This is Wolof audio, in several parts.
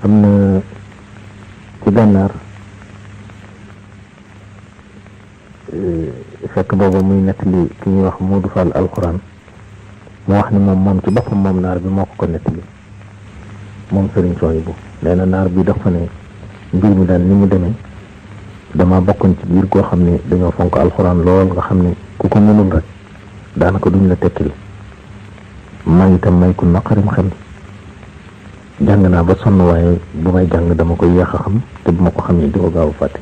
am na ci gànnaar fekk booba muy nettali ki ñuy wax Modou Fall alxuraan mu wax ni moom ci boppam moom naar bi moo ko nettali moom sëriñ Souhaïbou nee na naar bi dafa ne mbir mi daal ni mu demee dama bokkoon ci biir koo xam ne dañoo fonk alxuraan lool nga xam ne ku ko mënul rek daanaka duñ la tekkil maa ngi tam may ku naqarim xel jàng naa ba sonn waaye bu may jàng dama koy yéex a xam te bu ma ko xamee di ko gaaw a fàtte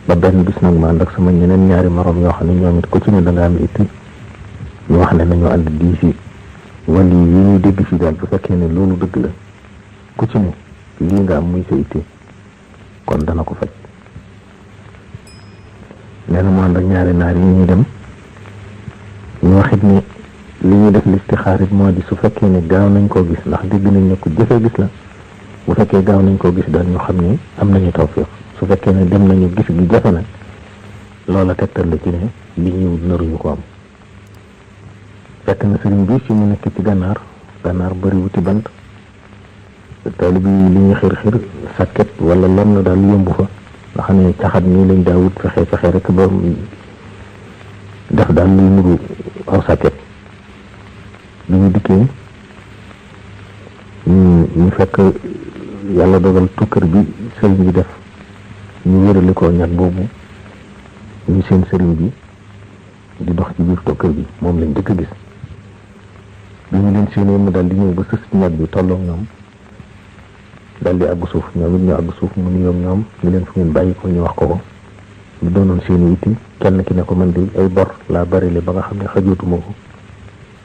ba benn bis nag ma ànd ak sama ñeneen ñaari morom yoo xam ne ñoom it ku ci ne da nga am itti ñu wax ne nañu ànd di si wàll yi ñuy dégg fii daal bu fekkee ne loolu dëgg la ku ci ne lii nga am muy sa itti kon dana ko faj nee na mu ànd ak ñaari naar yi ñuy dem ñu waxit ni li ñuy def listixaar it moo di su fekkee ne gaaw nañ koo gis ndax dégg nañ ne ko jëfee gis la bu fekkee gaaw nañ koo gis daal ñu xam ne am nañu tawfiq su fekkee ne dem nañu gis gi jafe nag loola tegtal la ci ne li ñuy naruñu ko am fekk na sëriñ bi fi mu nekk ci gànnaar bëri wuti bant taalibe bi li ñuy xir sàkket wala lenn daal yombu fa nga xam ne caxat nii lañ daa wut fexe rek ba def daal luy nuru aw sàkket bi ñu dikkee ñu fekk yàlla dogal tukkër bi sëriñ bi def ñu wérale ko ñag boobu ñu seen sëriñ bi di dox ci biir tukkër bi moom lañ dëkk gis bi ñu leen séenee mu daal di ñëw ba sës ci ñag bi tolloog ñoom daal di àgg suuf ñoom it ñu àgg suuf mu nuyoog ñoom ñu leen fu ngeen bàyyi ko ñu wax ko ñu doonoon seeni itti kenn ki ne ko man di ay bor laa barile ba nga xam ne xajootuma ko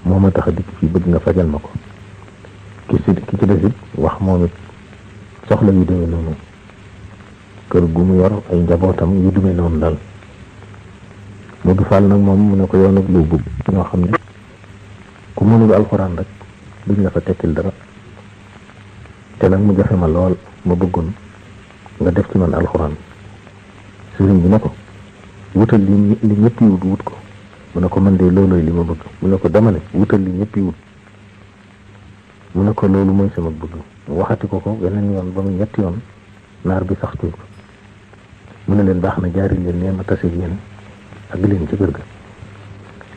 moo ma tax a dikk fii bëgg nga fajal ma ko ki ci des it wax moom it soxla yu demee noonu kër gu mu yor ay njabootam yu demee noonu daal Modou Fall nag moom mu ne ko yow nag loo bëgg ñoo xam ne ku mënul alxuraan rek duñ la fa tekkil dara te nag mu jafe ma lool ma bëggoon nga def ci man alxuraan sëriñ bi ne ko wutal li ñëpp yi wut ko mu ne ko man de loolooy li ma bëgg mu ne ko dama ne wutal li ñëpp yi wut mu ne ko loolu mooy sama bëgg waxati ko beneen yoon ba mu ñetti yoon naar bi sax ko mu ne leen baax na jaari leen nee ma tase yéen ak leen ci kër ga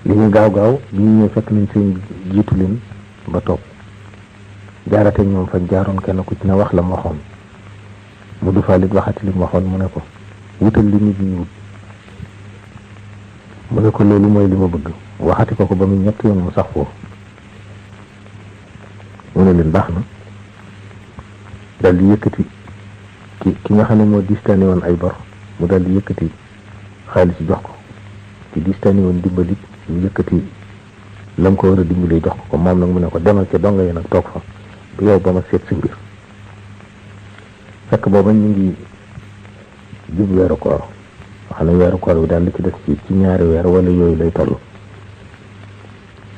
li ñu gaaw bi ñu ñëw fekk nañ seen jiitu leen ba toog jaarate ñoom fa jaaroon kenn ku ci ne wax la mu waxoon mu du faalit waxati li mu waxoon mu ne ko wutal li nit ñi wut mu ne ko loolu mooy li ma bëgg waxati ko ba mu ñetti yoon mu sax foofu mu ne leen baax na dal di yëkkati ki nga xam ne moo distaani woon ay bor mu dal di yëkkati xaalis jox ko ci distaani woon dimbalit mu yëkkati lam ko war a dimbalee jox ko moom nag mu ne ko demal ca donga yi nag toog fa bu yow ba ma seet si mbir fekk booba ñu ngi jub weeru koor xam ne weeru koor bi daal li ci des ci ñaari weer wala yooyu lay toll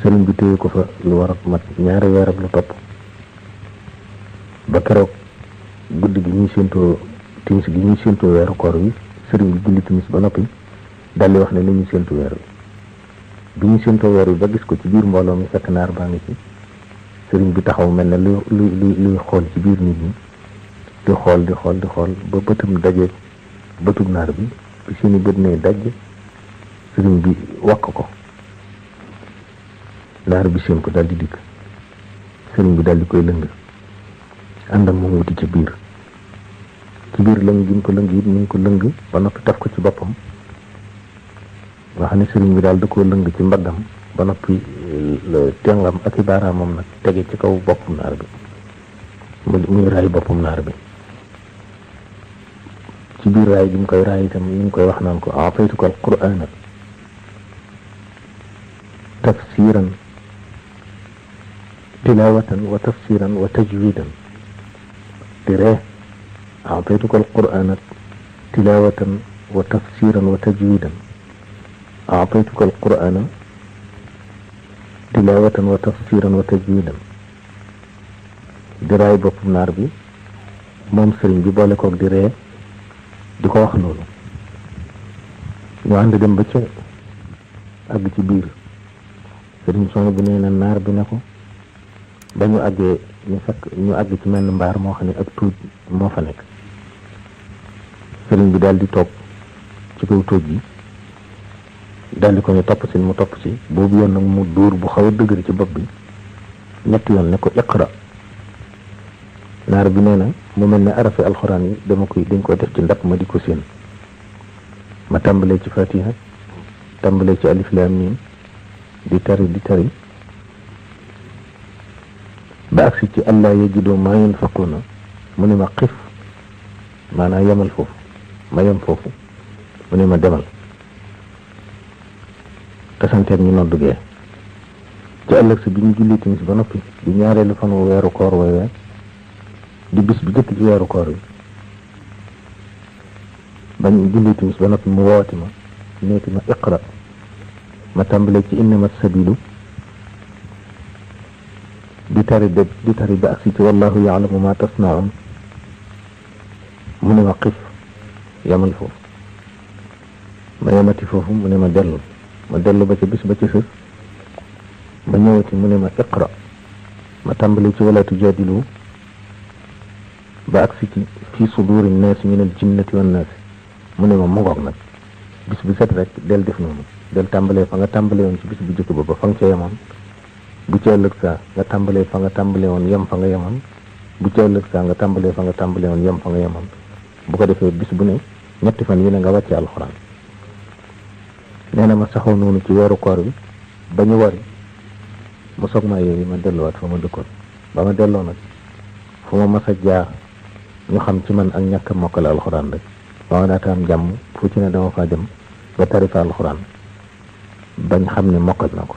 sëriñ bi téye ko fa lu war a mat ñaari weer ak lu topp ba keroog guddi gi ñuy séentoo timis gi ñuy séentoo weeru koor wi sëriñ bi julli timis ba noppi daal di wax ne nañu séentu weer wi bi ñu séentoo weer wi ba gis ko ci biir mbooloo mi fekk naar baa ngi ci sëriñ bi taxaw mel ne luy xool ci biir nit ñi di xool ba bëtam daje bëtub naar bi bi seeni bët ne daj sëriñ bi wakk ko naar bi seen ko daal di dikk sëriñ bi daal di koy lëng ànd ak moom wuti ci biir lëng gi ñu ko lëng it ñu ngi ko lëng ba noppi taf ko ci boppam nga xam ne sëriñ bi daal da koo lëng ci mbaggam ba noppi tengam ak i baaraamam nag tege ci kaw boppam naar bi muy raay boppam naar bi ci biir raay gi mu koy raay itam ñu ngi koy wax naan ko aataytuka alqur'ana tafsiran tilawatan wa tafsiran wa tajwidan di ree aataytuka alqur'ana tilawatan wa tafsiran wa tajwidan aataytuka alqur'ana tilawatan wa tafsiran wa tajwidan di raay boppam naar bi moom sëriñ bi boole koog di ree di ko wax loolu ñu ànd dem ba ca àgg ci biir sëriñ Souhaïbou nee na naar bi ne ko ba ñu àggee ñu àgg ci menn mbaar moo xam ne ak tuut moo fa nekk. sëriñ bi daal di toog ci kaw tuut yi daal di ko ne topp si mu topp si boobu yoon nag mu dóor bu xaw a dëgër ci bopp bi ñetti yoon ne ko iqra. naar bi nee na mu mel ne arafi alxuraan yi dañ ko def ci ndab ma di ko séen ma tàmbalee ci fatiha tàmbalee ci alif laam miim di tari ba agsi ci allah yajidu maa yunfaquuna mu ne ma xif maanaam yemal foofu ma yem foofu mu ne ma demal te santeem ñu noddugee ci ëllëg si bi ñu julli timis ba noppi di ñaareelu fan wu weeru koor woowee di bis bi jëkk ci weeru koor wi bañ julli timis ba noppi mu wooti ma neeti ma iqra ma tàmbalee ci innama sabilu di tari ba agsi ci wallahu yaalamu ma tasnaun mu ne ma xif yamal foofu ma yemati foofu mu ne ma dellu ba ca bis ba ci sës ma ñëwati mu ne ma iqra ma tàmbalee ci wala tujaadilu ba agsi ci fii suduri naasi min al jinnati wan naasi mu ne ma mu ngoog nag bis bu set rek del def noonu del tàmbalee fa nga tàmbalee woon ci bis bu jëkk ba fa nga ca yemoon bu ca ëllëg saa nga tàmbalee fa nga tàmbalee woon yem fa nga yemoon bu ca ëllëg saa nga tàmbalee fa nga tàmbalee woon yem fa nga yemoon bu ko defee bis bu ne ñetti fan yi ne nga wàcce alxuraan. nee na ma saxoo noonu ci weeru koor bi ba ñu wari mu soog maa yooyu ma delluwaat fa ma dëkkoon ba ma delloo nag fu ma mas a jaar ñu xam ci man ak ñàkk a mokkale alxuraan rek ba ma daata am jàmm fu ci ne dama faa dem ba tari fa alxuraan bañ xam ne mokkal na ko.